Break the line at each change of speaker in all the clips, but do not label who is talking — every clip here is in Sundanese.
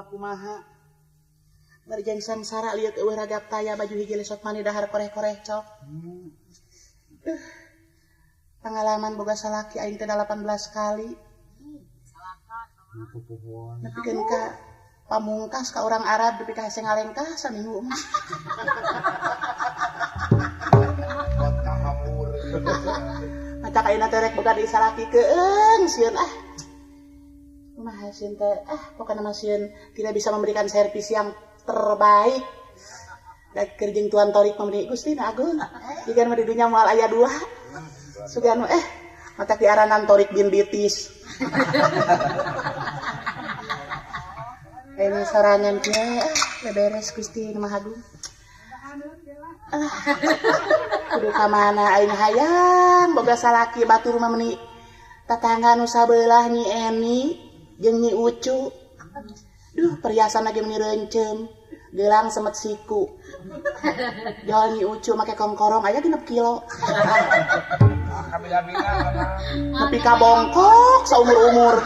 kumaha. Bari jeung sangsara lieur eueuh ragap taya baju hiji lesot mani dahar koreh-koreh cok. Pengalaman boga salaki aing teh 18 kali. Nepikeun ka pamungkas ka orang Arab nepi ka hese ngalengkah saminggu mah. Mata kaina teh rek boga deui salaki keung sieun ah. Kumaha sieun teh ah pokona mah sieun tidak bisa memberikan servis yang terbaik. Da keur jeung Tuan Torik mah meuni Gusti na agung. Jiga mah di dunya moal aya dua. Sugan mata diaranan Torik bin Bitis. Ini sorangan kieu beberes Gusti nu Maha Agung. Kudu ka mana aing hayang boga salaki batur mah meuni tatangga nu sabelah Nyi Eni jeung Nyi Ucu. Duh perhiasan lagi meuni reuncem, gelang semet siku. Jol Nyi Ucu make kongkorong aya 6 kilo. Tapi ka bongkok saumur-umur.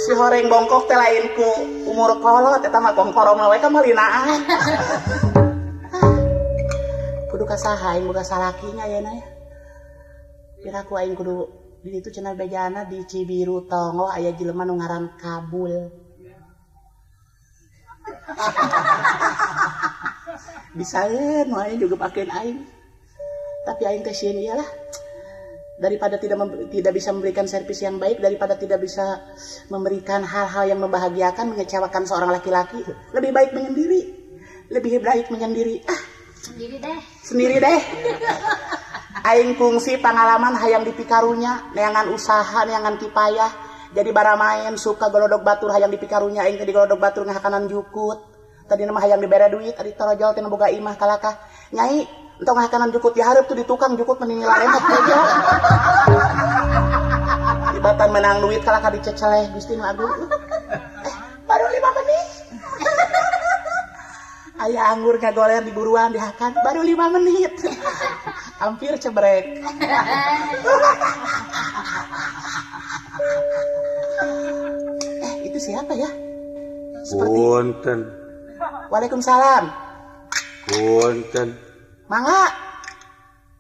Si horeng bongkok teh lain ku umur kolot eta mah kongkorong we ka malinaan. Kudu ka saha aing boga salaki nya ayeuna ya. Piraku aing kudu di ditu cenah bejana di Cibiru Tonggoh aya jelema nu ngaran Kabul. Bisaeun nu aing juga pakeun aing. Tapi aing teh sieun ieu lah. Daripada tidak bisa memberikan servis yang baik, daripada tidak bisa memberikan hal-hal yang membahagiakan, mengecewakan seorang laki-laki, lebih baik menyendiri. Lebih baik menyendiri. Ah,
sendiri deh.
Sendiri deh. Aing kungsi pengalaman hayang dipikarunya, neangan usaha, neangan kipayah. Jadi baramaen suka golodog batur hayang dipikarunya, aing teh di golodog batur ngahakanan jukut. Tadi mah hayang dibere duit, ari torojol teh boga imah kalakah. Nyai entong ngahakanan jukut dihareup tuh di tukang jukut mending laremet aja. Tibatan menang duit kalakah diceceleh Gusti nu agung. Baru 5 menit. Aya anggur ngagoler di buruan dihakan baru 5 menit. Hampir cebrek. Itu siapa ya? Seperti
Punten.
Waalaikumsalam.
Punten.
Mangga.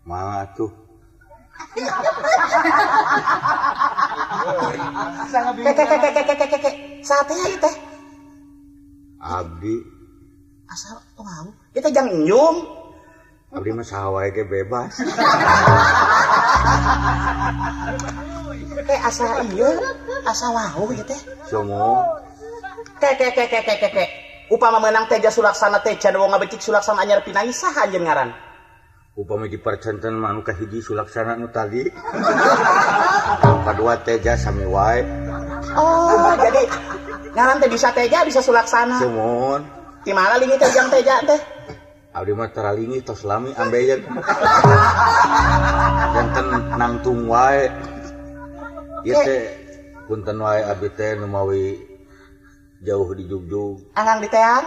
Mangga tuh.
Keke. Sate ieu teh.
Abdi.
Asal wow. Ieu teh jang enjung.
Abdi mah saha wae ge bebas.
Teh asa ieu, asa wau ieu teh.
Somo.
Keke. Upama menang Teja Sulaksana Teja wong ngabecik Sulaksana anyar pinai saha anjeun ngaran?
Upama dipercenten mah anu kahiji Sulaksana nu tadi. Kadua Teja sami wae.
Oh, jadi ngaran teh bisa Teja bisa Sulaksana.
Sumuhun.
Di mana linggih teh jang Teja teh?
Abdi mah taralinggih tos lami ambeien. Janten nangtung wae. Ieu teh punten wae abdi teh nu mawi jauh di jugjug.
Angang di teang?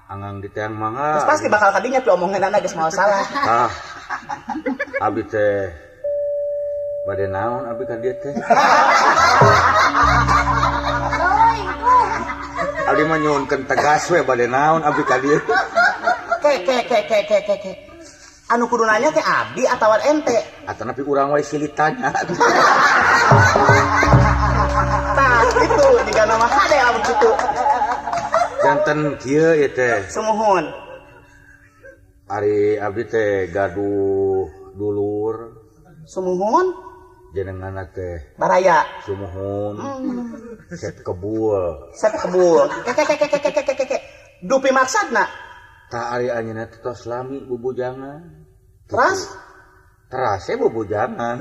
Angang di teang mangga.
Terus pasti bakal kadinya pi omongan geus moal salah.
Ah. Abdi teh bade naon abdi ka dieu teh? Abdi mah nyuhunkeun tegas we bade naon abdi ka dieu.
Ke. Anu kudu nanya teh abdi atawa ente?
Atanapi urang wae silih tanya.
Tah itu jiga nama hade lamun kitu.
Janten kieu ieu teh.
Sumuhun.
Ari abdi teh gaduh dulur.
Sumuhun.
Jenenganna teh
Baraya.
Sumuhun. Set kebul.
Set kebul. Keke. Dupi maksudna?
Tah ari anjeunna teh tos lami bubujangan.
Teras?
Terasnya bubujangan.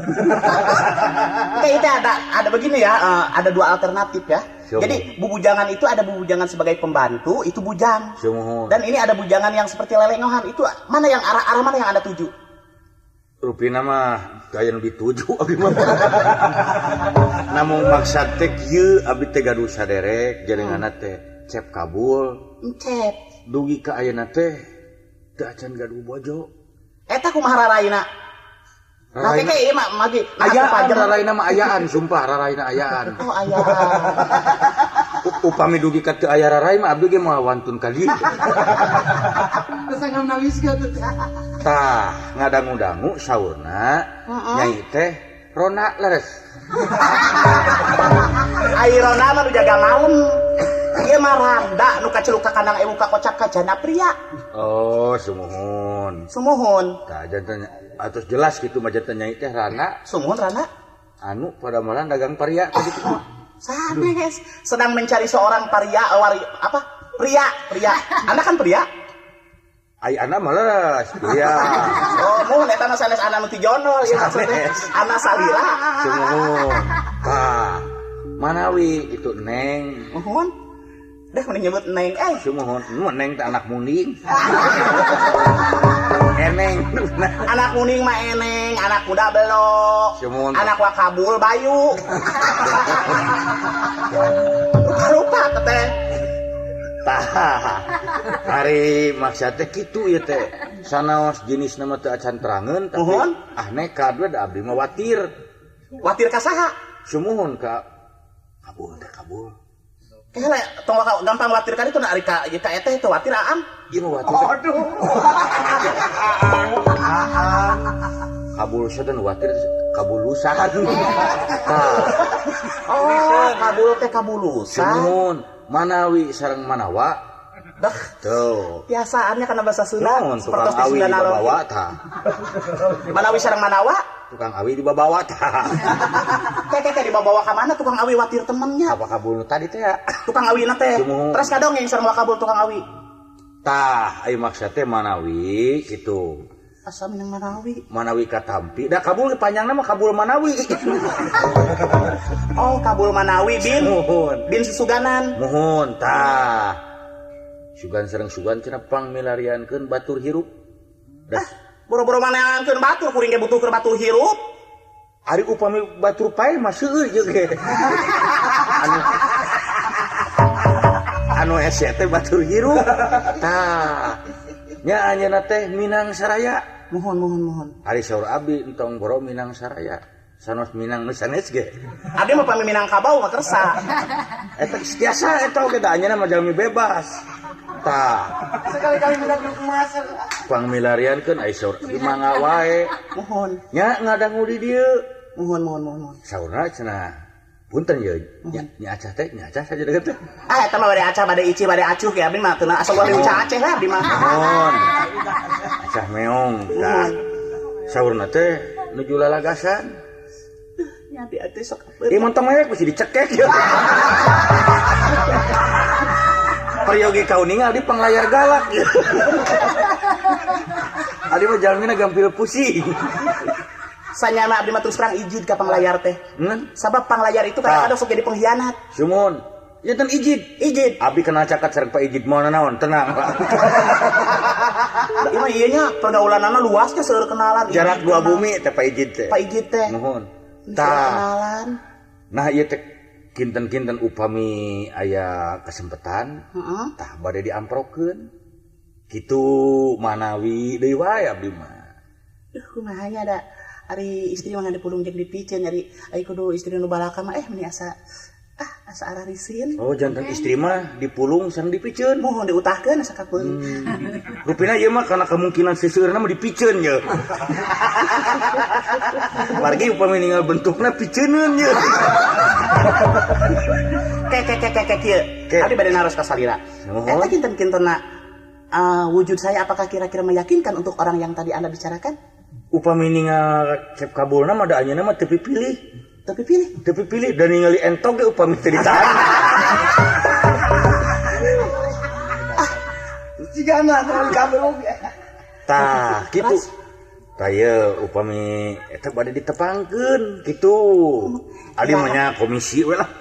Oke, itu ada begini ya, ada dua alternatif ya.
Sumuhun.
Jadi bubujangan itu ada bubujangan sebagai pembantu, itu bujang.
Sumuhun.
Dan ini ada bujangan yang seperti lelengohan, itu mana yang arah mana yang Anda tuju?
Rupina mah gaya nu dituju abdi mah. Namun maksad teh kieu abdi teh gaduh saderek jenenganna teh Cep Kabul.
Cep.
Dugi ka ayeuna teh teu acan gaduh bojo.
Eta kumaha raraina? Nah,
Raraina
keke ieu mah magi.
Ayaan, raraina mah ayaan, sumpah raraina ayaan.
Oh, ayaan.
Upami dugi ka teu aya rarai mah abdi ge moal wantun ka dieu.
Teu nawiskeun.
Tah, ngadangu-dangu saurna nyai teh rona leres.
Ai rona mah nu jaga malam. Ieu mah randa nu kaceluk ka kandang ewu ka kocap ka jana pria.
Oh, sumuhun.
Sumuhun.
Tah janten atos jelas kitu mah janten nyai teh rana.
Sumuhun rana.
Anu pada malam dagang paria tadi kitu mah.
Sanes sedang mencari seorang paria wari, apa? Pria, pria. Anda kan pria?
Ai ana mah leres, pria.
Oh, muhun eta mah sanes ana nu ti jonol ieu maksudnya. Ana salila.
Sumuhun. Tah, manawi itu neng.
Muhun. Dah mending nyebut neng eh.
Sumuhun, nu neng teh anak muning. Eneng.
Anak muning mah eneng, anak muda belok.
Sumuhun.
Anak wakabul bayu. Rupa-rupa teh.
Tah. Ari maksud teh kitu ieu teh. Sanaos jenisna mah teu acan terangeun tapi
muhun.
Ah nekat we da abdi mah watir.
Watir ka saha?
Sumuhun ka kabul teh kabul.
Kela tong gampang watir ka ditu na ari ka ieu ka eteh teu watir aam.
Ieu mah watir.
Aduh.
Aam. Kabul sadan watir kabulusan. Tah.
Oh, kabul teh kabulusan.
Sumuhun. Manawi sareng manawa.
Dah.
Tuh.
Biasaannya karena bahasa Sunda.
Naon tukang awi dibawa tah.
Manawi sareng manawa?
Tukang awi dibawa tah.
Teh dibawa ka mana tukang awi watir temennya?
Apa kabul nu tadi teh ya?
Tukang awina teh. Terus kadongeng sareng kabul tukang awi.
Tah, ai maksud teh manawi kitu.
Asa minang manawi.
Manawi katampi. Da kabul panjangna mah kabul manawi.
Oh, kabul manawi bin.
Muhun.
Bin susuganan.
Muhun tah. Sugan sareng sugan cenah pangmilariankeun batur hirup.
Dah, boro-boro maneankeun batur kuring ge butuh keur batur hirup.
Ari upami batur pae mah seueur jeung ge. Anu hese teh batur hirup. Tah. Nya anjeunna teh Minang Saraya.
Muhun muhun muhun.
Ari saur abdi entong boro Minang Saraya. Sanos Minang nu sanes ge.
Abdi mah pami Minangkabau mah kersa.
Eta tiasa eta oge da anjeunna mah jalmi bebas. Tah.
Sekali-kali minang emas.
Pangmilariankeun ai saur abdi mangga wae.
Muhun.
Nya ngadangu di dieu.
Muhun muhun muhun muhun.
Saurna cenah. Punten ye, nya acah teh, nya acah saja deket teh.
Ah, eta mah bade acah, bade ici, bade acuh ge abdi mah teu asa bade uca Aceh lah abdi mah.
Muhun. Acah meong. Tah. Saurna teh nuju lalagasan.
Nya abdi atuh sok
apeun. Ieu montong mah mesti dicekek ye. Peryogi kauningal di panglayar galak. Abdi mah jalmina gampil pusing.
Sanyana abdi mah terus terang ijid ka panglayar teh. Sabab panglayar itu kadang-kadang sok jadi pengkhianat.
Sumuhun. Janten ijid.
Ijid.
Abdi kena cakat sareng Pak Ijid moal nanaon, tenang lah.
Ieu mah ieu nya pergaulanana luasnya seueur kenalan.
Jarak dua bumi teh Pak Ijid teh.
Pak Ijid teh.
Muhun. Tah.
Kenalan.
Nah ieu teh kinten-kinten upami aya kesempatan, tah bade diamprokeun. Kitu manawi deui wae abdi mah.
Duh kumaha nya da. Ari istri mah dipulung jeung dipiceun ari ai kudu istri nu balaka mah meni asa asa ararisin.
Oh janten istri mah dipulung sareng dipiceun.
Muhun diutahkeun asa kapeun.
Rupina ieu mah kana kemungkinan seseueurna mah dipiceun ye. Margi upami ninggal bentukna piceuneun ye.
Ke kieu. Abdi bade naros ka salira. Eta kinten-kintenna wujud saya apakah kira-kira meyakinkan untuk orang yang tadi Anda bicarakan?
Upami ningal cep kabulna mah da anjeunna mah teu pipilih.
Teu pipilih.
Teu pipilih da ningali entog ge upami teu ditahan.
Cigana terlalu kabel oge.
Tah, kitu. Tah ieu upami eta bade ditepangkeun kitu. Adi mah nya komisi we lah.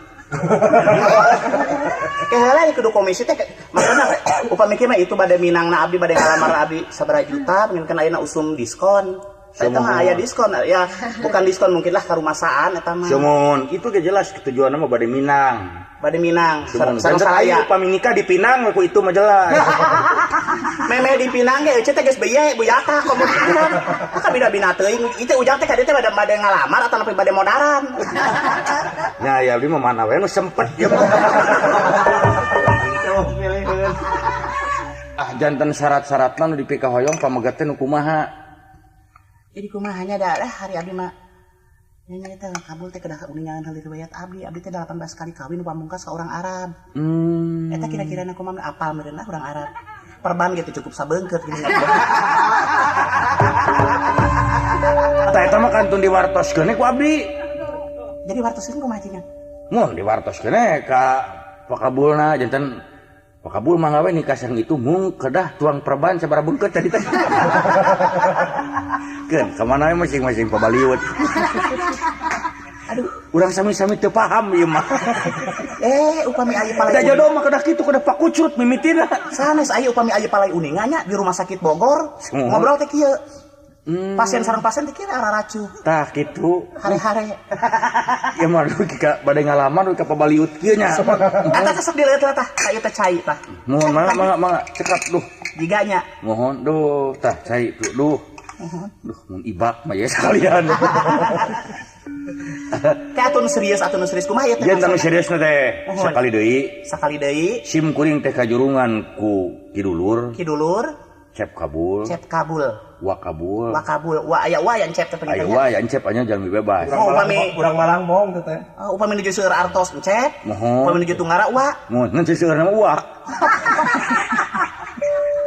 Keheula kudu komisi teh maksudna upami kieu mah itu bade minangna abdi bade ngalamar abdi sabaraha juta mungkin ayeuna usum diskon. Eta mah aya diskon ya, bukan diskon mungkin lah karumasaan eta mah.
Sumuhun, itu ge jelas tujuanna mah bade minang.
Bade minang sareng saraya.
Upami nikah di Pinang ku itu mah jelas.
Meme di Pinang ge eueuh teh geus beye buyaka komo di Pinang. Ka bina-bina teuing ieu ujang teh ka dieu teh bade ngalamar atawa nepi bade modaran.
Nya ya abdi mah mana we nu sempet ieu mah. Ah janten syarat-syaratna nu dipikahoyong pamegat teh nu kumaha?
Jadi kumaha nya da hari abdi mah nya eta kabul teh kedah uningan heuli riwayat abdi, abdi teh 18 kali kawin pamungkas ka urang Arab. Eta kira-kira na kumaha apal meureun urang Arab. Perban gitu cukup sabeungkeut gini.
Tah eta mah kantun diwartoskeun ku abdi.
Jadi wartoskeun kumaha cenah?
Mun diwartoskeun ka pakabulna janten pakabul mangga we nikah sareng itu mung kedah tuang perban sabaraha beungkeut tadi teh. Keun ka mana we masing-masing pabaliut.
Aduh,
urang sami-sami teu paham ieu mah.
Upami aya palai.
Da jodoh mah kedah kitu kedah pakucut mimitina.
Sanes aya upami aya palai uninga nya di rumah sakit Bogor. Ngobrol teh kieu. Pasien sareng pasien teh kieu araracuh.
Tah kitu.
Hare-hare.
Ya mah dugi ka bade ngalaman dugi ka pabaliut kieu nya.
Eta teh sok dileueut tah, ka ieu teh cai tah.
Mohon mangga mangga cekap duh.
Jiga nya.
Mohon duh tah cai tuh duh. Duh mun ibak mah ye sekalian.
Teh atuh nu serius kumaha ieu teh?
Janten nu seriusna teh. Sakali deui.
Sakali deui.
Sim kuring teh kajurungan ku kidulur.
Kidulur.
Cep kabul.
Cep kabul.
Wa kabul.
Wa kabul. Wa aya wa yang cep teh
penting. Aya wa yang cep anya jalmi bebas.
Oh, upami
urang Malang mong teh teh.
Oh, upami nuju seueur artos cep.
Mohon.
Upami nuju tunggara wa.
Mohon ngan seueurna mah wa.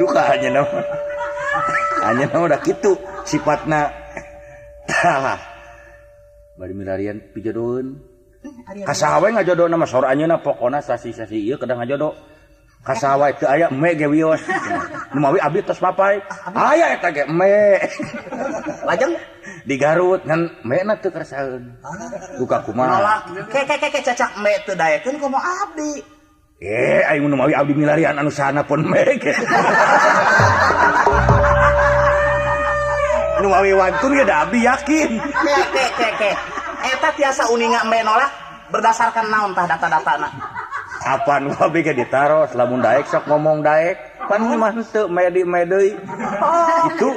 Duka anya mah. Anya mah udah kitu sifatna. Tah. Bari milarian pijodoheun. Ka saha we ngajodona mah sor anjeunna pokona sasi-sasi ieu kedah ngajodo. Ka saha wae teu aya eme ge wios. Nu mawi abdi tos papai. Aya eta ge eme.
Lajeng
di Garut ngan mena teu kersaeun. Duka kumaha?
Ke ke ke cacak eme teu daekeun komo abdi.
Aing nu mawi abdi milarian anu sana pun eme ge. Nu mawi wantun ge da abdi yakin.
Ke ke ke ke. Eta tiasa uninga eme nolak berdasarkan naon tah data-datana.
Apaan wae ge ditaros lamun daek sok ngomong daek pan mah henteu medi deui. Itu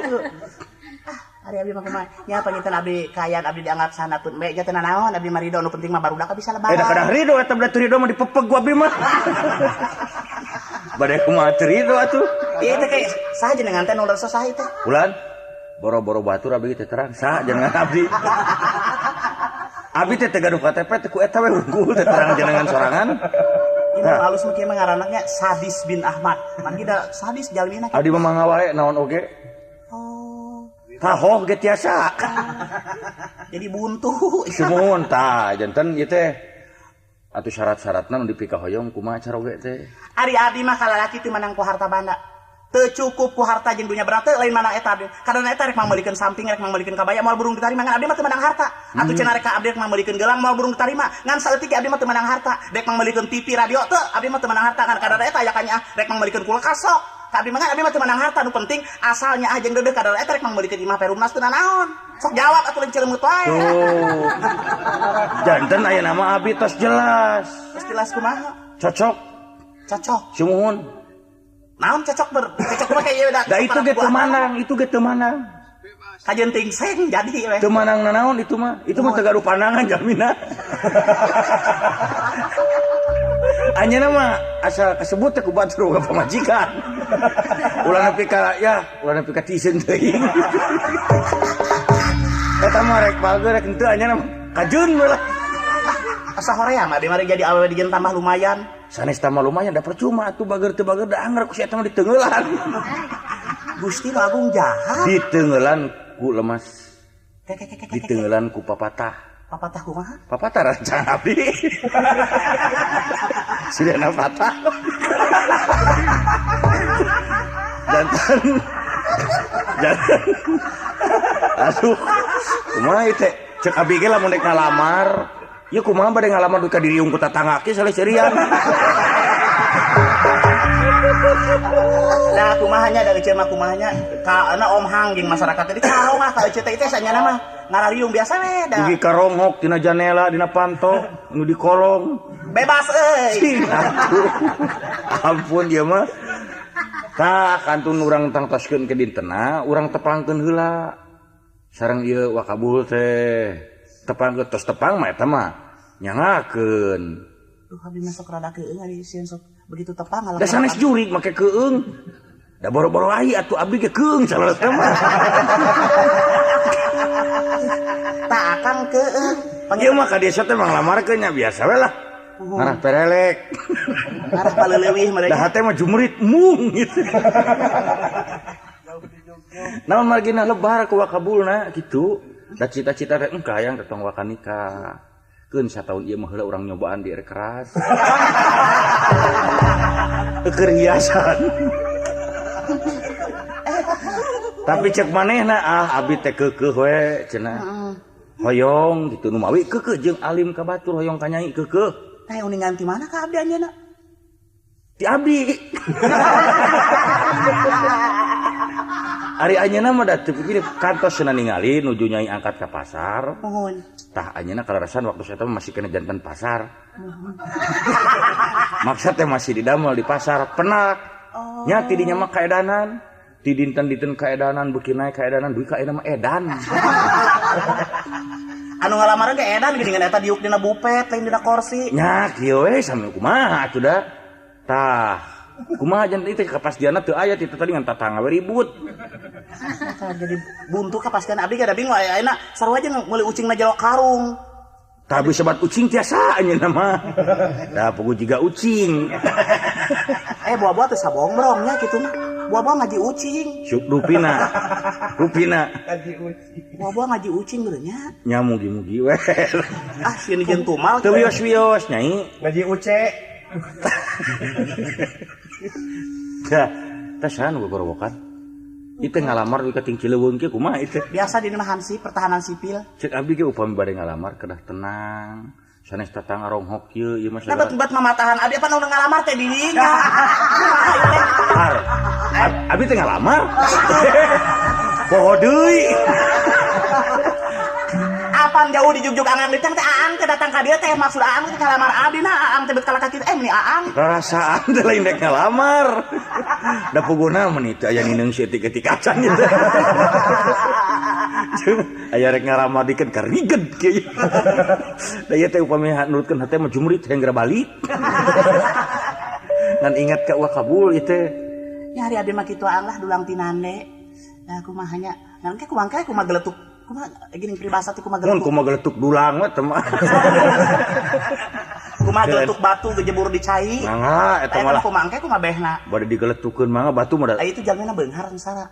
ari abdi mah kumaha nya panginten abdi kaayaan abdi dianggap sana pun me nya teu nanaon abdi mah ridho nu penting mah barudak bisa lebaran.
Da kadah ridho eta bade teu ridho mah dipepeg ku abdi mah. Bade kumaha teu ridho atuh.
Ieu teh kayak saha jenengan teh nu leres saha teh?
Bulan boro-boro batur abdi teh terang saha jenengan abdi. Abdi teh teu gaduh KTP teh ku eta we unggul teh terang jenengan sorangan.
Ini halus mah kieu mah ngaranna Sadis bin Ahmad. Manggi da sadis jalmina.
Abdi mah mangga wae naon oge.
Oh.
Tahoh ge tiasa.
Jadi buntu.
Sumuhun tah janten ieu teh atuh syarat-syaratna nu dipikahoyong kumaha caroge teh.
Ari abdi mah kalalaki teu manang ku harta banda. Teu cukup ku harta jeung dunya berat teu lain mana eta abdi. Karena eta rek mangmeulikeun samping rek mangmeulikeun kabaya moal burung ditarima ngan abdi mah teu menang harta. Atuh cenah rek ka abdi rek mangmeulikeun gelang moal burung ditarima ngan saeutik abdi mah teu menang harta. Rek mangmeulikeun TV radio teu abdi mah teu menang harta ngan kadar eta aya ka rek mangmeulikeun kulkas sok. Ka abdi mah ngan abdi mah teu menang harta nu penting asalnya ah jeung deudeuh kadar eta rek mangmeulikeun imah Perumnas teu nanaon. Sok jawab atuh lain celeumut wae.
Tuh. Janten aya nama abdi tos jelas.
Tos jelas kumaha?
Cocok.
Cocok.
Sumuhun.
Naon cocok ber cocok mah kayak udah.
Da itu ge teu manang, itu ge teu manang.
Kajeun ting seng jadi we.
Teu manang nanaon itu mah teu gaduh pandangan jamina. Anjeunna mah asa kasebut teh ku batur ka pamajikan. Ulah nepi ka ya, ulah nepi ka tiiseun teuing. Eta mah rek bager rek henteu anjeunna kajeun we lah.
Asa horea mah di mari jadi awewe dijieun tambah lumayan.
Sanes tambah lumayan da percuma atuh bager teu bager da angger ku si eta mah diteunggeulan.
Gusti nu agung jahat.
Diteunggeulan ku lemas. Diteunggeulan ku papatah.
Papatah kumaha?
Papatah rancang abdi. Sidana patah. Jantan. Jantan. Aduh. Kumaha ieu teh? Cek abdi ge lamun rek ngalamar. Ya kumaha bade ngalamar duka diriung ku tatangga ki saleh serian.
Nah kumaha Kumahanya da eceu mah kumahanya ka ana Om Hang jeung masyarakat teh carongah ka eceu teh teh sanyana mah ngarariung biasa we da.
Dugi karonghok tina janela dina panto nu di kolong.
Bebas euy.
Ampun ieu mah. Tah kantun urang tangtoskeun ke dintena urang tepangkeun heula. Sareng ieu wakabul teh tepangkeun tos tepang mah eta mah nyangakeun.
Duh abdi mah sok rada keung ari sieun sok begitu tepang ngalah.
Da sanes jurig make keung. Da boro-boro ai atuh abdi ge keung salah mah.
Tak akang keung.
Ieu mah ka desa teh manglamarkeun nya biasa we lah. Ngarah perelek.
Ngarah paleleuwih mereka.
Da hate mah jumrit mung gitu. Naon margina lebar ku wakabulna kitu. Da cita-cita teh engka hayang teh tong waka nikah. Keun sataun ieu mah heula urang nyobaan di air keras. Keur hiasan. Tapi cek manehna ah abi teh keukeuh we cenah. Hoyong gitu nu mawi keukeuh jeung alim ka batur hoyong ka nyai keukeuh.
Tah uningan ti mana ka abdi anjeunna?
Ti abdi. Ari anjeunna mah da teu pikir kantos cenah ningali nuju nyai angkat ka pasar.
Mohon.
Tah anjeunna kalarasan waktu saya masih kena jantan pasar. Maksud teh masih didamel di pasar penak.
Oh.
Nya ti dinya mah kaedanan. Ti dinten-dinten kaedanan beuki naik kaedanan duit ka mah edan.
Anu ngalamar ge edan geuningan eta diuk dina bupet lain dina kursi.
Nya kieu we sami kumaha atuh da. Tah kumaha janten teh kapastianna teu aya ti tadi ngan tatangga we ribut.
Tah jadi buntu kapastian abdi ge da bingung aya ayeuna sarua jeung meuli ucingna jero karung.
Tah abdi sebat ucing tiasa anjeunna mah. Da puguh jiga ucing.
Buah-buah teh sabongbrong nya kitu mah. Buah-buah ngaji ucing.
Syuk rupina. Rupina.
Ngaji ucing.
Buah-buah ngaji ucing beureun nya.
Nya mugi-mugi we.
Ah sieun jeung tumal.
Teu wios-wios nyai.
Ngaji uce.
Tah, tah saha nu gogorowokan? Ieu ngalamar dugi ka ting Cileuweung kieu kumaha ieu teh?
Biasa di mah Hansip pertahanan sipil.
Cek abdi ge upami bade ngalamar kedah tenang. Sanes tatangga ronghok kieu ieu mah
sagala. Nah bet mamatahan abdi apa nu ngalamar teh di dinya.
Har. Abdi teh ngalamar. Poho deui.
Apan jauh di jugjug Aang ditang teh Aang teh datang ka dieu teh maksud Aang teh ngalamar abdi na Aang teh bet kalah ka kitu meni Aang.
Rarasaan teh lain rek ngalamar. Da puguna meni teu aya nineung sietik-etik acan gitu. Aya rek ngaramar dikeun kariged kieu. Da ieu teh upami nurutkeun hate mah jumrit hayang geura balik. Ngan ingat ka wakabul ieu teh.
Ya hari abdi mah kitu Aang lah dulang tinande. Nah kumaha nya? Ngan ke kumaha kumaha geletuk. Kumaha geuning peribahasa teh kumaha geletuk.
Mun kumaha geletuk dulang mah teh mah.
Kumaha geletuk batu gejebur di cai.
Mangga eta mah.
Kumaha engke kumaha behna.
Bade digeletukeun mangga batu mah da.
Itu jalmina beunghar sara.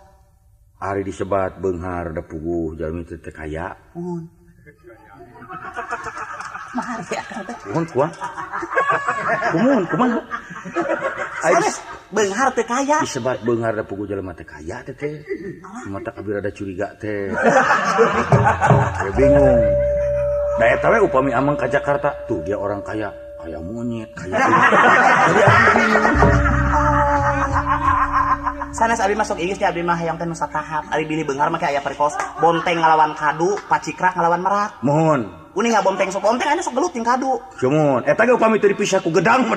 Ari disebat beunghar da puguh jalmi teh teh kaya.
Muhun. Mahar ya teh.
Muhun kuah. Kumun kumaha?
Ari beunghar teh kaya.
Disebat beunghar da puguh jalma teh kaya teh teh. Mata kabir ada curiga teh. Saya bingung. Da eta we upami amang ka Jakarta, tuh dia orang kaya, kaya monyet, kaya. Jadi abdi bingung.
Sanes abdi masuk Inggris nya abdi mah hayang teh nu satahap. Ari bilih beunghar mah aya perikos bonteng ngalawan kadu, pacikrak ngalawan merak.
Mohon.
Uning ngabonteng sok bonteng aya sok gelut jeung kadu.
Cumun, eta ge upami teu dipisah ku gedang mah.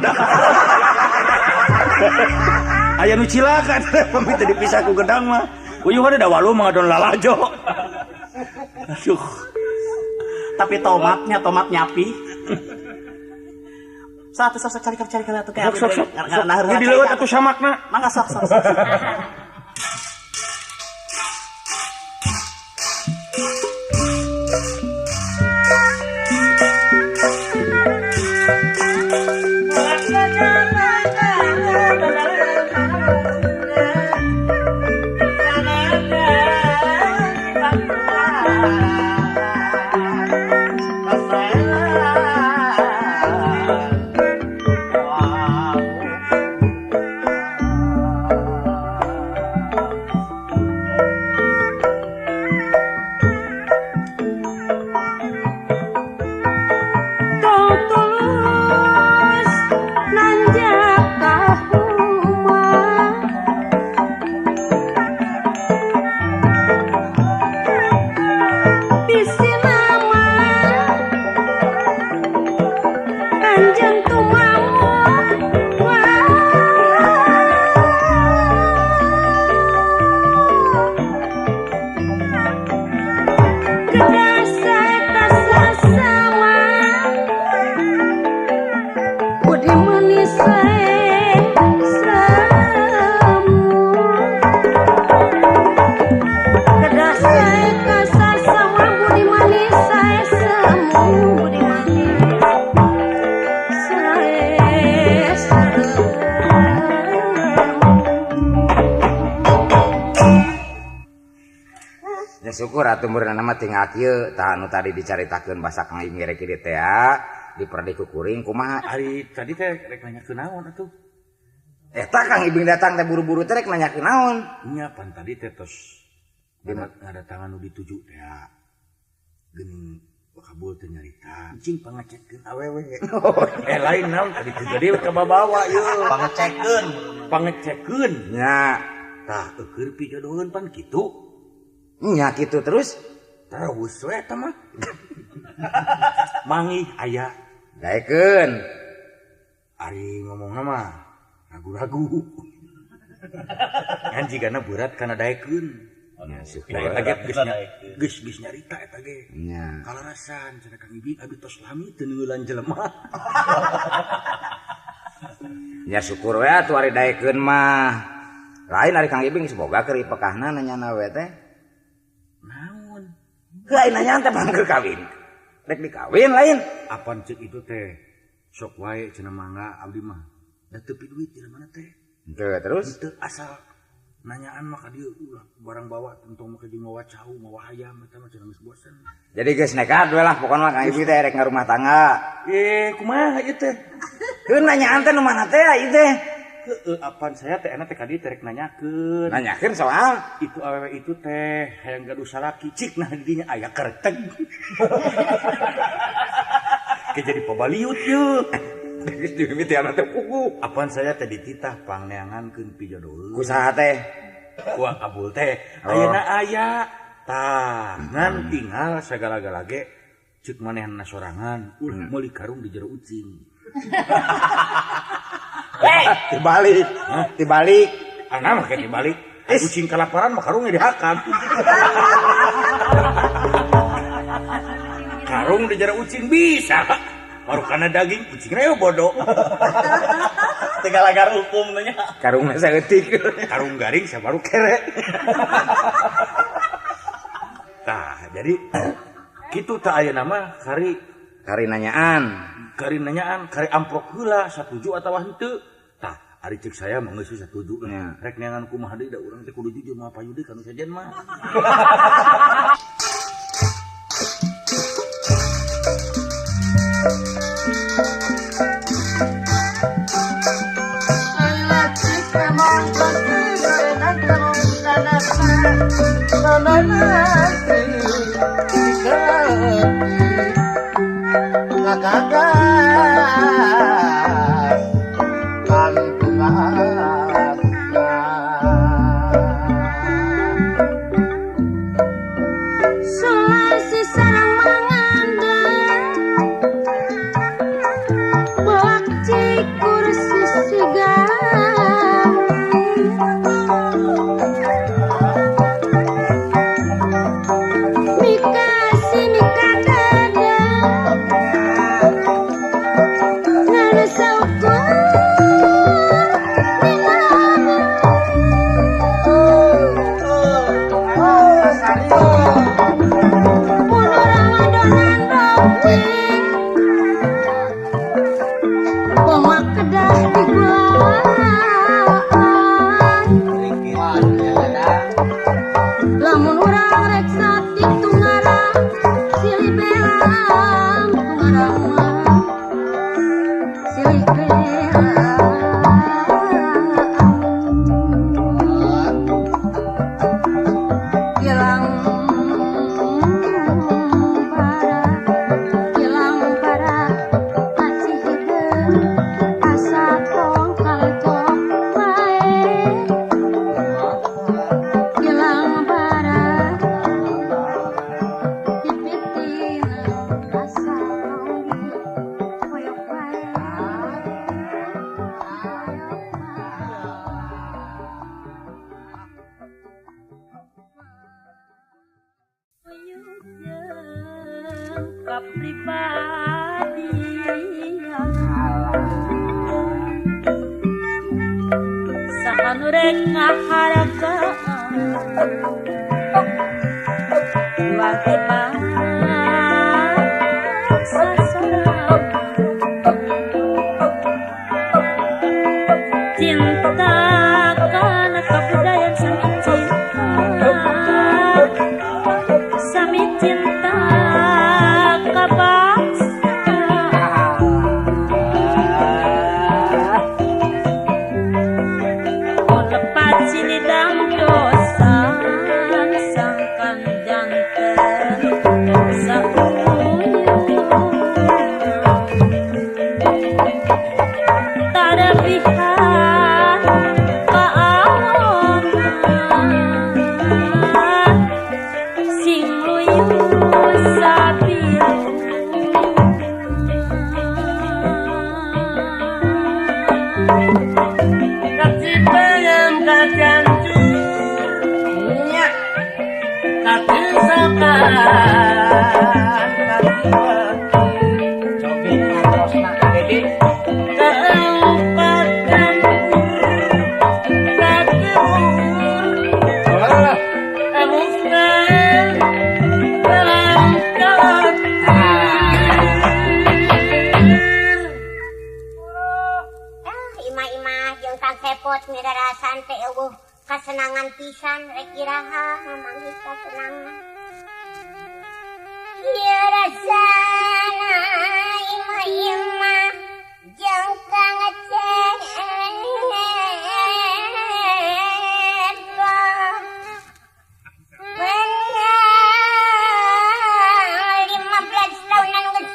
Aya nu cilaka eta upami teu dipisah ku gedang mah. Uyuh da walu mah ngadon lalajo. Aduh.
Tapi tomatnya tomat nyapi. Satu sok cari cari cari atuh kayak
sok sok. Di leuweut atuh samakna.
Mangga sok sok.
Syukur atuh meureunna mah tinggal kieu tah anu tadi dicaritakeun basa Kang Ibing rek kieu teh diperdi ku kuring kumaha.
Ari tadi teh rek nanyakeun naon atuh?
Eta Kang Ibing datang teh buru-buru teh rek nanyakeun naon?
Nya pan tadi teh tos ngadatangan nu dituju teh. Geuning kabul teh nyarita. Cing pangecekkeun awewe. Lain naon tadi teh jadi kababawa ieu.
Pangecekkeun.
Pangecekkeun.
Nya.
Tah eueur pijodoheun pan kitu.
Nya kitu terus.
Terus we eta mah. Mangih aya.
Daekeun.
Ari ngomongna mah ragu-ragu. Ngan jigana berat kana daekeun.
Nya syukur.
Eta ge geus nyarita eta ge.
Nya.
Kalarasan cenah Kang Ibing abi tos lami teu neunggeulan jelema.
Nya syukur we atuh ari daekeun mah. Lain ari Kang Ibing semoga keur ipekahna nanyana we teh.
Naon?
Lain nanyaan teh pang keur kawin. Rek dikawin lain.
Apan ceuk itu teh sok wae cenah mangga abdi mah. Da teu duit di mana teh?
Henteu terus
teu asal nanyaan mah ka dieu ulah barang bawa tentang make jeung mawa cau mawa hayam eta mah cenah geus bosen.
Jadi geus nekat we lah pokona Kang Ibing teh rek ngarumah tangga.
Kumaha ieu teh?
Heuh nanyaan teh nu mana teh ieu teh?
Heueuh apan saya teh enak teh ka dieu teh rek nanyakeun.
Nanyakeun soal
itu awewe itu teh hayang gaduh salaki cik nah di dinya aya kerteg. Ke jadi pabaliut yeuh.
Geus dimimitian teh pugu.
Apan saya teh dititah pangneangankeun pijodoheun.
Ku saha teh?
Ku kabul teh. Ayeuna aya. Tah, ngan tinggal sagala-gala ge ceuk manehna sorangan ulah meuli karung di jero ucing.
Dibalik. Dibalik.
Ana mah ke dibalik. Ucing kalaparan mah karungnya dihakan. Karung di jero ucing bisa. Baru karena daging kucingnya bodoh.
Tinggal agar hukum nanya.
Karungnya saeutik.
Karung garing saya baru kere. Nah, jadi kitu tah aya nama kari
kari nanyaan.
Kari nanyaan, kari amprok heula satuju atawa henteu. Tah, ari ceuk saya mah geus satuju. Rek neangan kumaha deui da urang teh kudu jujur mah payu deui ka nu sejen mah.
Cinta karena kebudayaan sami cinta.
Teu sopan cobi ngantos Dedi keempat campur satur emusna terangkat.
Imah-imah jeung Kang Cepot mirarasan teh eueuh kasenangan pisan rek iraha mamanggih kasenangan. Ieu rasana imah-imah jeung Kang Cepot menang 15 tahunan geus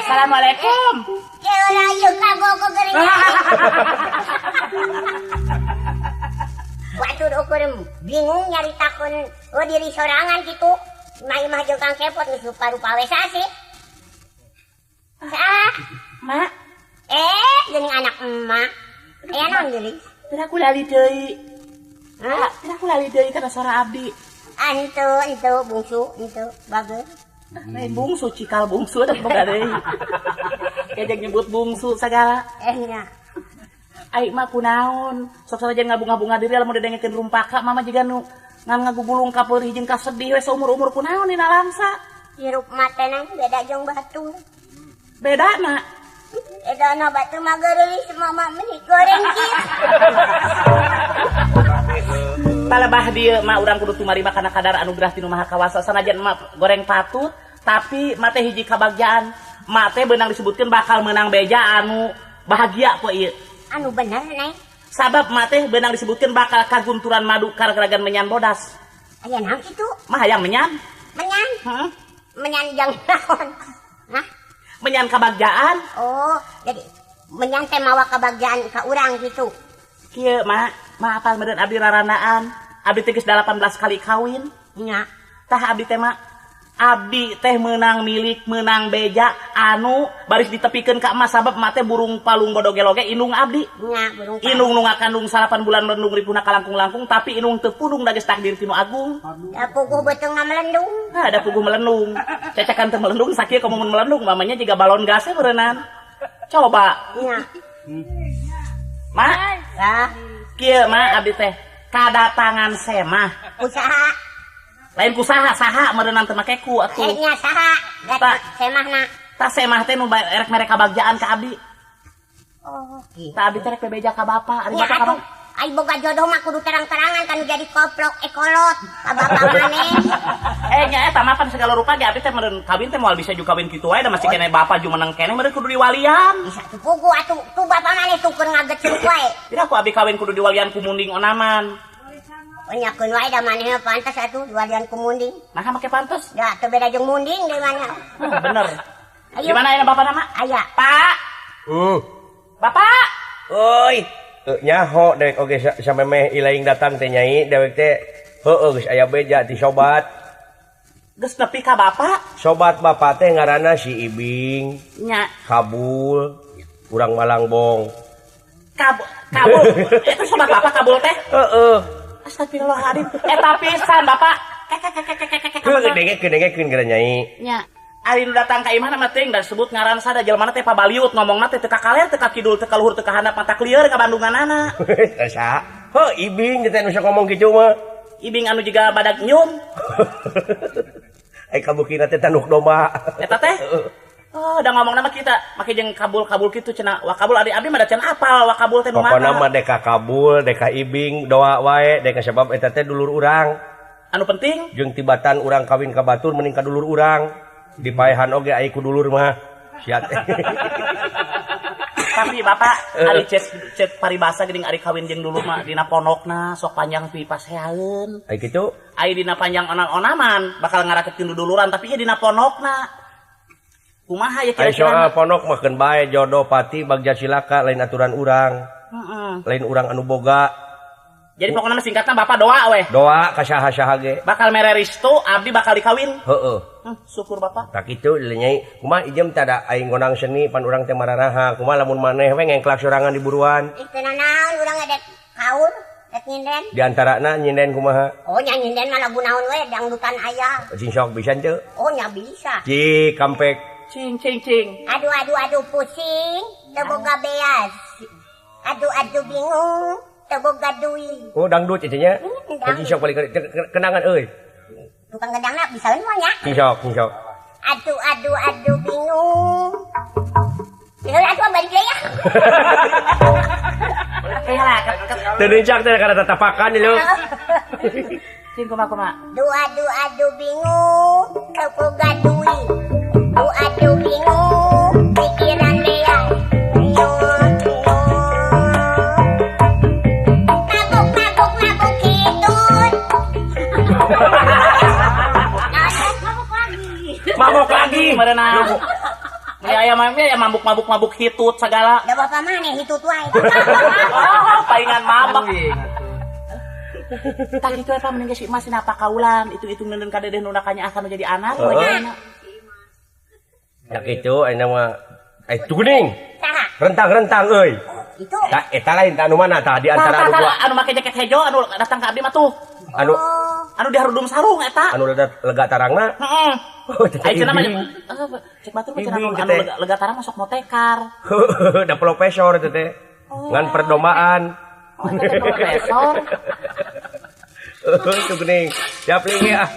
Assalamualaikum.
Watur ukur bingung nyaritakeun oh diri sorangan gitu. Imah-imah jeung Kang Cepot geus rupa-rupa we sasih. Saha?
Mak.
Geuning anak emak. Aya naon geulis?
Teu aku lali deui.
Hah?
Teu aku lali deui kana sora abdi.
Antu, entu bungsu, entu bagus.
Lain bungsu, cikal bungsu da boga deui. Kejeng nyebut bungsu sagala.
Nya.
Ai mah kunaon? Sok sanajan ngabunga-bunga diri lamun didengekeun rumpaka mama jiga nu ngan ngagugulung ka peurih jeung kasedih we saumur-umur kunaon dina langsa.
Hirup mah beda jeung batur.
Bedana?
Bedana batur mah geulis mama meni goreng kieu.
Palebah dieu mah urang kudu tumarima kana kadar anugerah ti Nu Maha Kawasa sanajan emak goreng patut tapi mah teh hiji kabagjaan. Mak teh beunang disebutkeun bakal meunang beja anu bahagia poe ieu.
Anu bener neng.
Sabab mak teh beunang disebutkeun bakal kagunturan madu kargeragan menyan bodas.
Aya naon kitu?
Mah hayang menyan.
Menyan?
Heeh.
Menyan jang naon? Hah?
Menyan kabagjaan.
Oh, jadi menyan teh mawa kabagjaan ka urang kitu.
Kieu mak, mah apal meureun abdi rarandaan. Abdi teh geus 18 kali kawin.
Nya.
Tah abdi teh mak abdi teh meunang milik meunang beja anu baris ditepikeun ka emas sabab emak teh burung palung bodogeloge indung abdi.
Nya, burung palung.
Indung nu ngakandung 8 bulan melendung ripuna kalangkung-langkung tapi indung teu pundung da geus takdir ti nu agung.
Da puguh beuteungna melendung.
Hah, da puguh melendung. Cacakan teu melendung sakieu komo mun melendung mamanya jiga balon gasnya meureunnan. Coba.
Nya.
Mak,
lah
kieu mak abdi teh kadatangan semah.
Usaha.
Lain ku saha, saha meureunnan teu make ku atuh.
Nya saha, da semahna.
Tah semah teh nu erek mere kabagjaan ka abdi.
Oh, kitu.
Tah abdi teh rek bebeja ka bapa, ari bapa ka bapa.
Ai boga jodoh mah kudu terang-terangan kan jadi koplok ekolot ka bapa maneh.
Nya eta mah pan segala rupa ge abdi teh meureun kawin teh moal bisa ju kawin kitu wae da masih keneh bapa ju menang keneh meureun kudu diwalian.
Bisa tuh pugu atuh tuh bapa maneh tuh keur ngagecek wae.
Tidak ku abdi kawin kudu diwalian ku munding onaman.
Nyakeun wae da maneh pantes atuh diwalian ku munding.
Nah make pantes?
Da teu beda jeung munding deui maneh.
Bener. Gimana ya bapak nama?
Aya.
Pak. Bapak.
Oi. Nyaho dewek oge samemeh ilaing datang teh nyai dewek teh heueuh geus aya beja ti sobat.
Geus nepi ka bapak?
Sobat bapak teh ngaranna si Ibing.
Nya.
Kabul. Urang Malangbong.
Kabul. Eta sobat bapak Kabul teh?
Heeh.
Astagfirullahaladzim. Eta pisan bapak.
Dengekeun geura nyai.
Nya. Ari nu datang ka imahna mah teuing da sebut ngaran sada jelema teh pabaliut ngomongna teh teu ka kaler teu ka kidul teu ka luhur teu ka handap mata klieur ka Bandunganana.
Saha? Heuh Ibing teh nu sok ngomong kitu mah.
Ibing anu jiga badak nyium.
Ai kabukina teh tanduk domba.
Eta teh? Oh, da ngomongna mah kita make jeung kabul-kabul kitu cenah. Wa kabul adi abdi mah da can apal wa kabul teh nu mana.
Pokona mah deka kabul, deka Ibing doa wae deka sebab eta teh dulur urang.
Anu penting
jeung tibatan urang kawin ka batur mending ka dulur urang. Dipaehan oge ai ku dulur mah. Sia teh.
Tapi Bapak ari cek paribasa geuning ari kawin jeung dulu mah dina pondokna sok panjang pi paseaeun.
Ai kitu?
Ai dina panjang onan-onaman bakal ngarakeutkeun duduluran tapi ieu dina pondokna. Kumaha ya
Ai
kira-kira?
soal pondok mah keun bae jodoh pati bagja silaka lain aturan urang.
Heeh.
Lain urang anu boga.
Jadi pokoknya mah singkatna Bapak doa weh.
Doa ka saha-saha ge.
Bakal mere restu abdi bakal dikawin.
Heeh.
Syukur Bapak.
Tak kitu nyai. Kumaha ijem teh da aing ngonang seni pan urang teh mararaha. Kumaha lamun maneh we ngengklak sorangan di buruan.
Ih teu nanaon urang edek kaur, dek nyinden.
Di antarana nyinden kumaha?
Oh nya nyinden mah lagu naon we dangdutan aya.
Cing sok bisa teu?
Oh nya bisa.
Cik kampek.
Cing cing cing.
Aduh aduh aduh pusing, teu boga beas. Aduh aduh bingung, teu boga duit.
Oh dangdut itu nya.
Dangdut.
Cing sok balik kenangan euy.
Tukang gendangna bisa mah nya.
Cing sok, cing sok.
Aduh aduh aduh bingung. Ya atuh balik deui ya.
Kayak lah.
Teu nincak teh kana tatapakan lho.
Cing kumaha kumaha.
Aduh aduh aduh bingung, teu boga duit. Aduh aduh bingung, pikiran beas. Mabuk mabuk mabuk hitut. Mabuk lagi.
Mabuk lagi.
Marana. Ya aya mah ya mabuk mabuk mabuk hitut segala.
Da bapak maneh hitut wae.
Oh, palingan mabuk. Tah kitu eta mending geus si Emas dina pakaulan, itu-itu neuneun ka dedeh nu kanyaah kanu jadi anak.
Heeh. Ya kitu ayeuna mah itu geuning.
Saha?
Rentang-rentang euy.
Itu.
Tah eta lain tah anu mana tah di antara anu dua.
Anu make jaket hejo anu datang ka abdi mah tuh.
Anu
anu diharudum sarung eta.
Anu lega tarangna.
Heeh.
Oh,
ai cenah mah cek batur mah cenah anu lega tarang masuk motekar.
Da profesor eta teh. Ngan perdombaan.
Oh, eta teh profesor.
Itu geuning. Siap linge ah.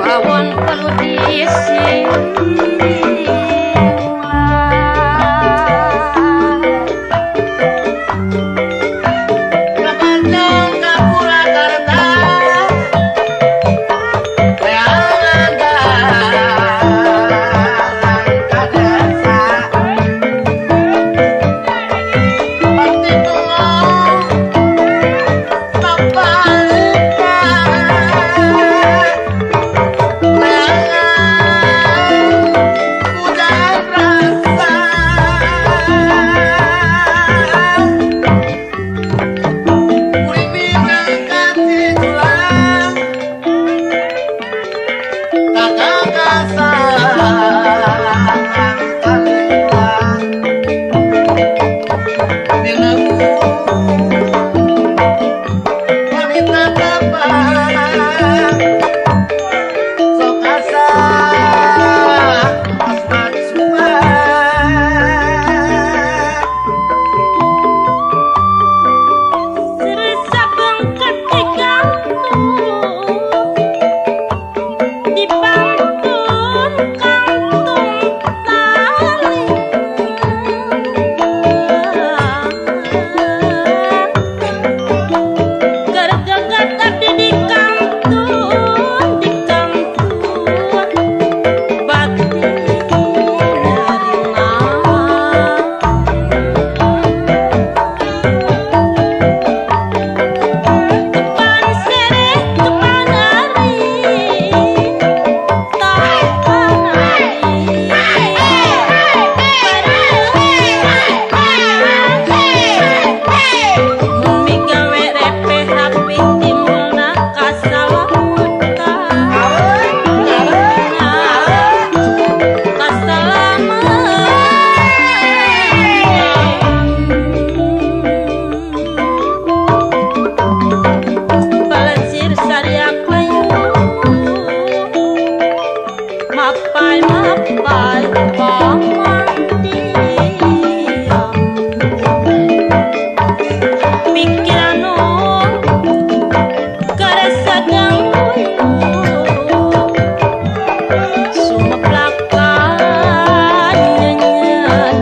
I want Mapai-mapai pamandian pikiran karasa ganggu sumeplakan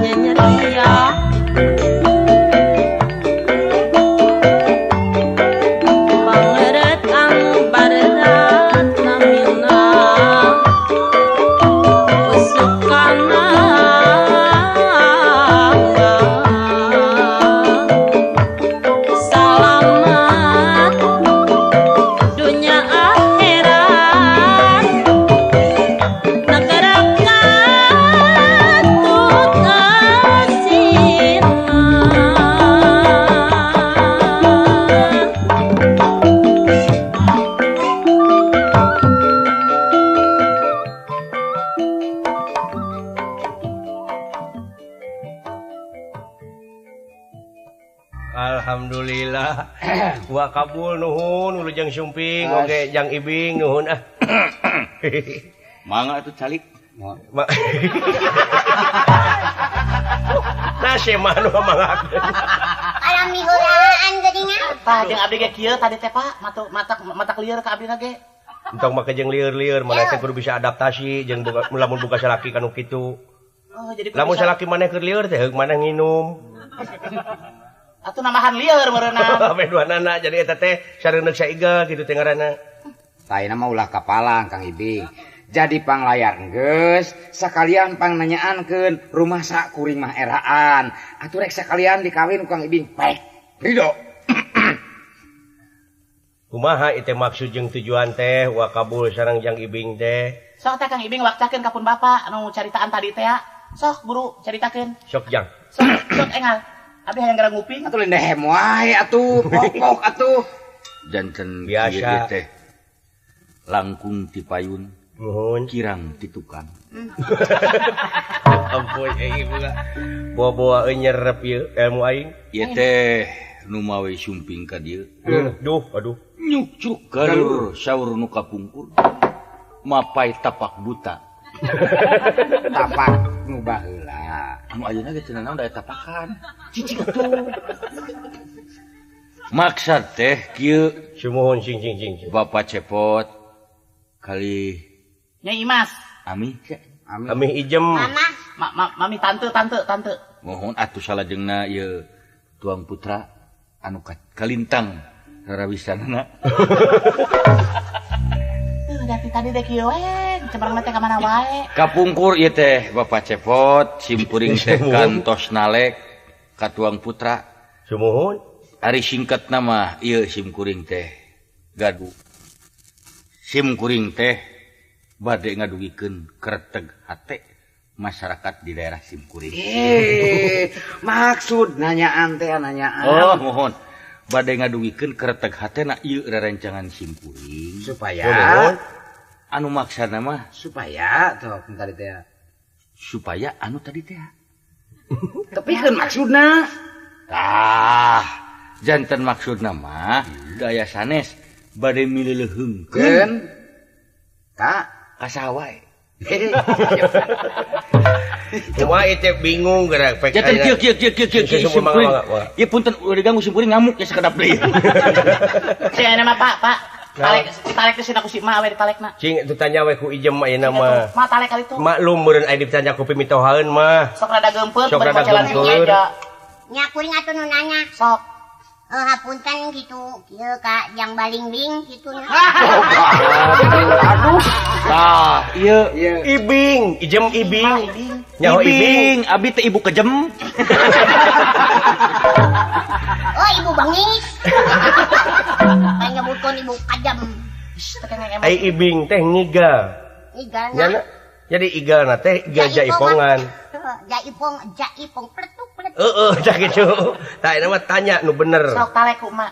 nyenyeria pangeret anu barerat namina usukana salamat dunia akhirat negara katut asina.
Alhamdulillah. Wa kabul nuhun wilujeng sumping oge jang Ibing nuhun ah.
Mangga atuh calik.
Nasi mah nu manggakeun.
Alami heulaan geuningan.
Tah jeung abdi ge kieu tadi teh Pak, mata lieur ka abdi ge.
Entong make jeung lieur-lieur maneh teh kudu bisa adaptasi jeung boga lamun boga salaki kanu kitu.
Oh, jadi
lamun salaki maneh keur lieur teh heug maneh nginum.
Atuh nambahan lieur meureunna.
Ame duanana jadi eta teh sareuneuk saiga kitu teh ngaranna.
Taina mah ulah kapalang Kang Ibing. Jadi panglayar geus sakalian pangnanyaankeun rumah sak kuring mah eraan. Atuh rek sakalian dikawin ku Kang Ibing. Baik. Ridho.
Kumaha ieu teh maksud jeung tujuan teh wa kabul sareng Jang Ibing teh?
Sok teh Kang Ibing waktakeun ka pun bapa anu caritaan tadi teh. Sok buru caritakeun.
Sok Jang.
Sok sok engal. Abdi hayang gara nguping
atuh lendehem wae atuh pokok atuh.
Janten
biasa
teh langkung ti payun
nuhun
kirang ti tukang.
Ampun euy boga. Bawa-bawa nyerep ieu ilmu aing.
Ieu teh nu mawe sumping ka dieu.
Duh, aduh.
Nyukcruk galur saur nu kapungkur. Mapai tapak buta.
Tapak nu baheula.
Anu ayeuna ge cenah naon da tapakan. Cicing atuh. Maksad teh kieu
sumuhun sing sing sing.
Bapak Cepot kali
Nyai Imas.
Ami
Ami ijem.
Mama. Mami tante tante tante.
Mohon atuh salajengna ieu tuang putra anu kalintang rarawisanana.
Dari tadi deh kieu we, cemerlang teh ka mana wae.
Kapungkur ieu teh Bapak Cepot simkuring teh kantos nalek ka tuang putra.
Sumuhun.
Ari singkatna mah ieu simkuring teh gaduh. Simkuring teh bade ngadugikeun kreteg hate masyarakat di daerah simkuring.
Maksud nanyaan teh nanyaan.
Oh, mohon. Bade ngadugikeun kreteg hatena ieu rerencangan simkuring
supaya
mohon.
Anu maksana mah
supaya tuh tadi teh
supaya anu tadi teh.
Tapi kan maksudna
tah janten maksudna mah daya sanes bade mileuleheungkeun
ka
kasaha wae.
Cuma itu bingung gerak pek.
Janten kieu kieu kieu kieu kieu simkuring. Ieu punten ulah diganggu simkuring ngamuk ya sakedap deui.
Cing ayeuna mah Pak, Pak. Talek talek teh sina ku si emak we ditalekna.
Cing itu tanya we ku ijem ayeuna mah.
Mah talek kali itu.
Maklum meureun aya ditanya ku pimitohaeun mah.
Sok rada geumpeur
sok rada geumpeur.
Nya kuring atuh nu nanya.
Sok.
Hapunten gitu, kieu ka jang balingbing kitu nya.
Aduh. Tah, ieu
Ibing, ijem Ibing. Nyaho
Ibing, abi teh ibu kejem.
Oh, ibu bangis. Kayak nyebutkeun ibu kajam.
Ai Ibing teh ngigal.
Ngigalna.
Jadi igalna teh igal jaipongan.
Jaipong, jaipong pletuk pletuk.
Heeh, tah kitu. Tah eta mah tanya nu bener.
Sok talek ku emak.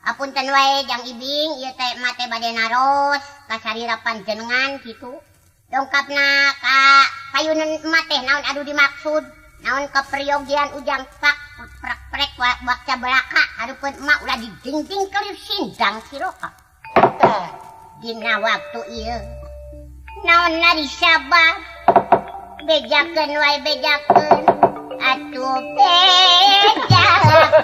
Apunten wae Jang Ibing, ieu teh emak teh bade naros ka sarira panjenengan kitu. Dongkapna ka payunan emak teh naon anu dimaksud? Naon keperyogian ujang pak prak prek wakca belaka hareupeun emak ulah dijingjing kelir sindang siroka. Tah dina waktu ieu Naon nari sabab bejakeun wae bejakeun atuh bejakeun.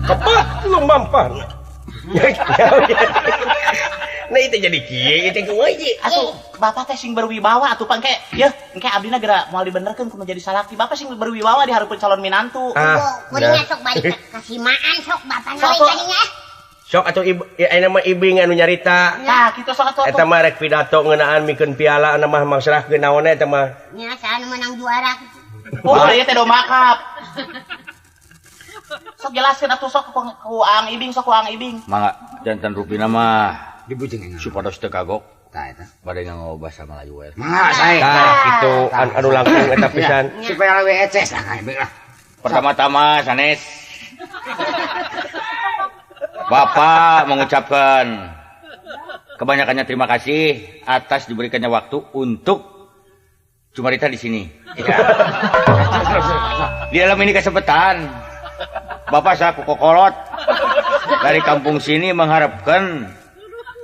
Kepak lumampah. Nah itu jadi kieu itu kumaha ieu?
Atuh bapak teh sing berwibawa atuh pangke. Yeuh, engke abdina geura moal dibenerkeun kudu jadi salaki. Bapak sing berwibawa di hareupeun calon minantu.
Kuring sok balik kasimaan sok bapak na we kadinya.
Sok atuh ayeuna mah ibing anu nyarita.
Tah kitu sok atuh.
Eta mah rek pidato ngeunaan mikeun piala anu mah mangserahkeun naonna eta mah.
Nya saha nu meunang juara kitu.
Oh, ieu teh domakap. Sok jelaskeun atuh sok ku Ang Ibing sok ku Ang Ibing.
Mangga jantan rupina mah
dibujeng
supados teu kagok.
Tah eta.
Bade nganggo basa Melayu we.
Mangga sae.
Tah kitu anu langkung eta pisan.
Supaya leuwih eces lah Kang Ibing lah.
Pertama-tama sanes Bapak mengucapkan kebanyakannya terima kasih atas diberikannya waktu untuk cumarita di sini. Ya. Di dalam ini kesempatan Bapak saya kokolot dari kampung sini mengharapkan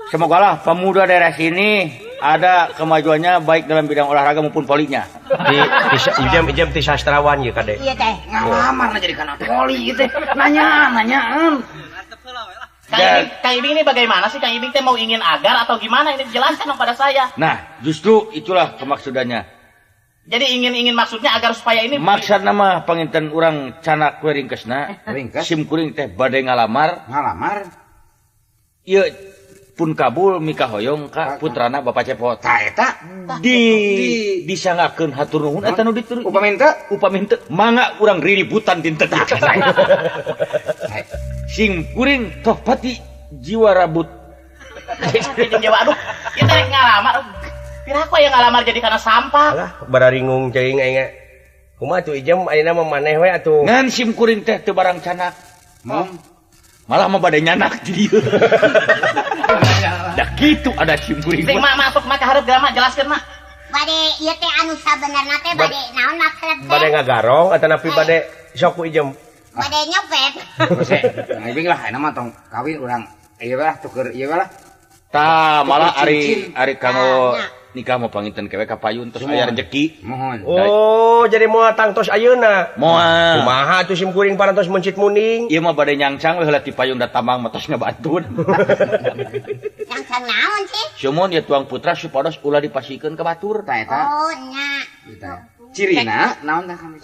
semogalah pemuda daerah sini ada kemajuannya baik dalam bidang olahraga maupun polinya.
Di jam ti sastrawan ieu kade.
Iya teh.
Ngalamar jadi kana poli ieu teh. Nanyaan.
Kang Ibing ini bagaimana sih? Kang Ibing teh mau ingin agar atau gimana? Ini jelaskan dong pada saya.
Nah, justru itulah kemaksudannya.
Jadi ingin maksudnya agar supaya ini
maksud nama panginten urang canak we ringkesna.
Ringkes.
Sim kuring teh bade ngalamar.
Ngalamar.
Ieu pun kabul mikahoyong ka putrana Bapak Cepot.
Tah eta
di disangakeun hatur nuhun eta nu ditur.
Upami henteu?
Upami henteu mangga urang riributan dinten. Sing kuring toh pati jiwa rabut.
Jeung jiwa aduh, ieu teh rek ngalamar. Piraku aya ngalamar jadi kana sampah.
Alah, bararingung ceuing aing. Kumaha atuh ijem ayeuna mah maneh we atuh.
Ngan sim kuring teh teu barang canak. Malah mah bade nyanak di dieu. Da kitu ada sim kuring.
Sing mak masuk mak ka hareup geura mak jelaskeun mak.
Bade ieu teh anu sabenerna teh bade naon maksud teh?
Bade ngagarong atanapi bade sok ku ijem.
Bade nyopet.
Kang Ibing lah ayeuna mah tong kawin urang ieu lah tuker ieu lah.
Tah malah ari kanggo nikah mau panginten kewe ka payun terus aya rejeki.
Mohon.
Oh, jadi moal tangtos ayeuna.
Moal.
Kumaha atuh sim kuring parantos mencit muning.
Ieu mah bade nyangcang we heula ti payun da tambang mah tos ngabantuan.
Nyangcang naon sih?
Sumon ya tuang putra supados ulah dipasikeun ka batur.
Tah eta.
Oh nya.
Cirina naon tah kami?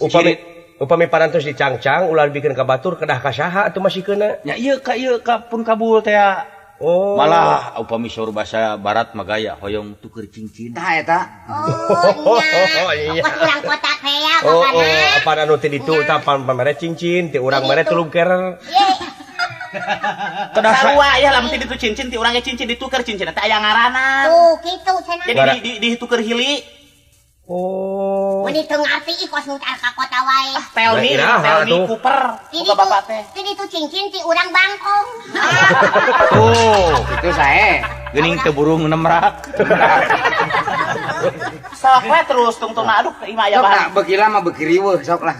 Upami parantos dicangcang ulah dibikeun ka batur kedah ka saha atuh masikeunna?
Nya ieu ka pun kabul teh.
Oh.
Malah upami saur bahasa barat mah gaya hoyong tuker cincin.
Tah eta.
Oh nya. Kos urang kota teh ya bapana.
Oh, apaan anu ti ditu tah pamere cincin, ti urang mere tulung kerer.
Kedah sarua ya lamun ti ditu cincin ti urang ge cincin dituker cincin teh aya ngaranna.
Tuh kitu cenah.
Jadi dituker hili.
Oh.
Mun teu ngarti ih kos nu ka kota wae.
Tell me Cooper. Buka bapak teh.
Ti ditu cincin ti urang bangkong.
Tuh,
itu sae.
Geuning teu burung nemrak.
Sok we terus tungtungna aduh ieu mah aya bahan.
Sok beuki lama beuki riweuh sok lah.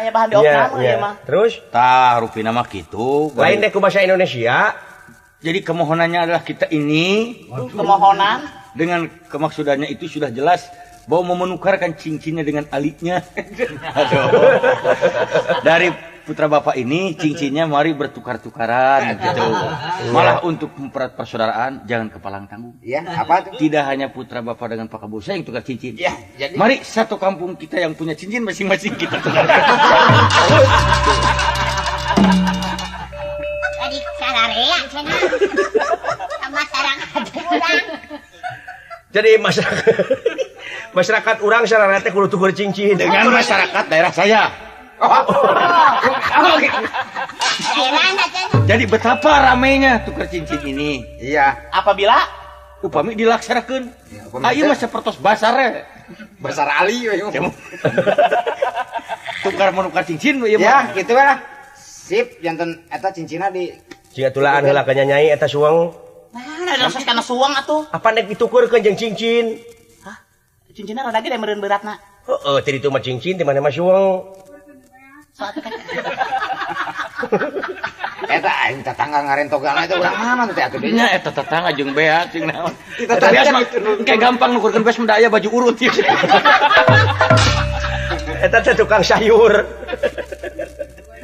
Aya bahan diopname ieu mah.
Terus
tah rupina mah kitu.
Lain deh ku bahasa Indonesia.
Jadi kemohonannya adalah kita ini
kemohonan
dengan kemaksudannya itu sudah jelas bahwa mau menukarkan cincinnya dengan alitnya. Aduh. Dari putra bapak ini cincinnya mari bertukar-tukaran gitu. Malah untuk mempererat persaudaraan jangan kepalang tanggung.
Iya, apa tuh?
Tidak hanya putra bapak dengan Pak Kabul saya yang tukar cincin.
Ya, jadi
mari satu kampung kita yang punya cincin masing-masing kita tukar.
Jadi sararea cenah. Sama sarang urang.
Jadi masyarakat urang sararea teh kudu tukur cincin
dengan masyarakat daerah saya. Jadi betapa ramainya tukar cincin ini.
Iya.
Apabila
upami dilaksanakeun. Ayo mah sapertos basar.
Basar Ali we.
Tukar menukar cincin ieu
mah. Ya, kitu we lah. Sip, janten eta cincinna di
siga tulaan heula ka nyanyai eta suang.
Nah, ada sos kana suang atuh.
Apa nek ditukurkeun jeung cincin?
Hah? Cincinna rada gede meureun beratna.
Heeh, tadi itu mah cincin di mana mah suang.
Eta Aing tetangga ngarentogan itu urang mana teh atuh
nya eta tetangga jeung bea jeung naon. Eta beas mah engke gampang nukurkeun beas mah aya baju urut ieu.
Eta teh tukang sayur.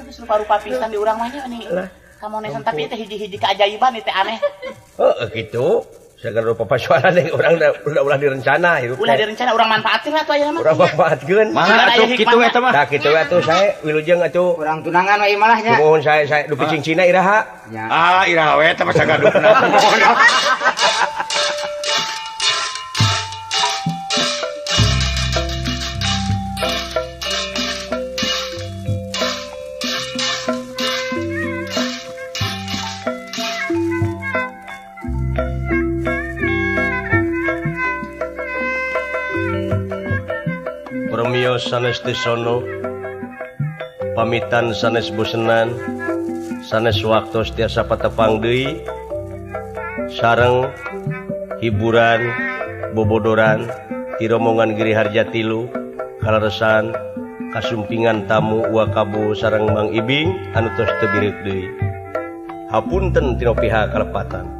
Geus rupa-rupa pisan di urang mah nya nih. Kamonesan tapi teh hiji-hiji keajaiban teh aneh.
Heeh kitu. Sagala rupa pasualan yang urang ulah direncana hirup.
Ulah direncana urang manfaatkeun atuh ayeuna mah.
Urang manfaatkeun.
Mangga atuh kitu eta mah.
Tah kitu we atuh sae wilujeng atuh.
Urang tunangan we malah nya.
Nuhun sae sae dupi cincina iraha.
Ah iraha we eta mah sagadukna.
Sanes tisono pamitan sanes bosenan sanes waktos tiasa patepang deui sareng hiburan bobodoran ti rombongan Giri Harja 3 kaleresan kasumpingan tamu Wakabu sareng Mang Ibing anu tos teu bireuk deui. Hapunten tina pihak kalepatan.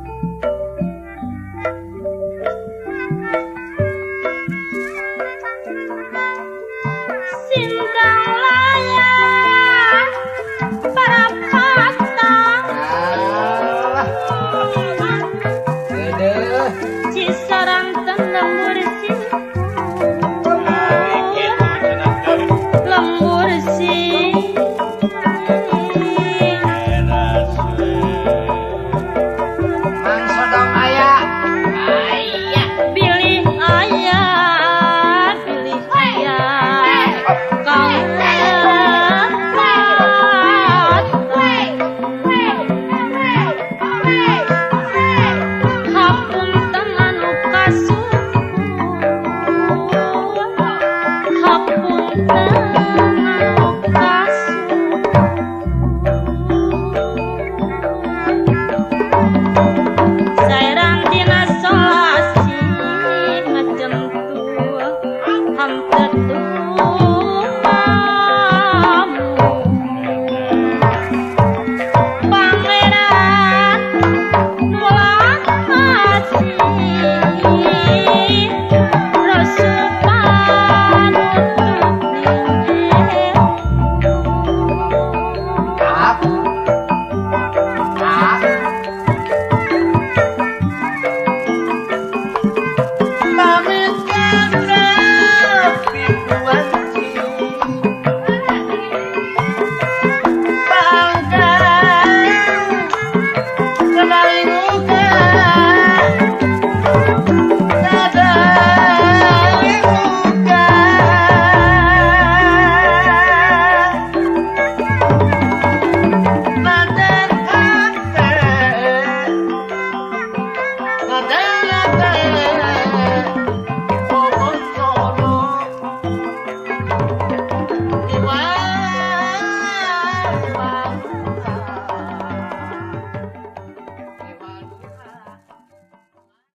Nada.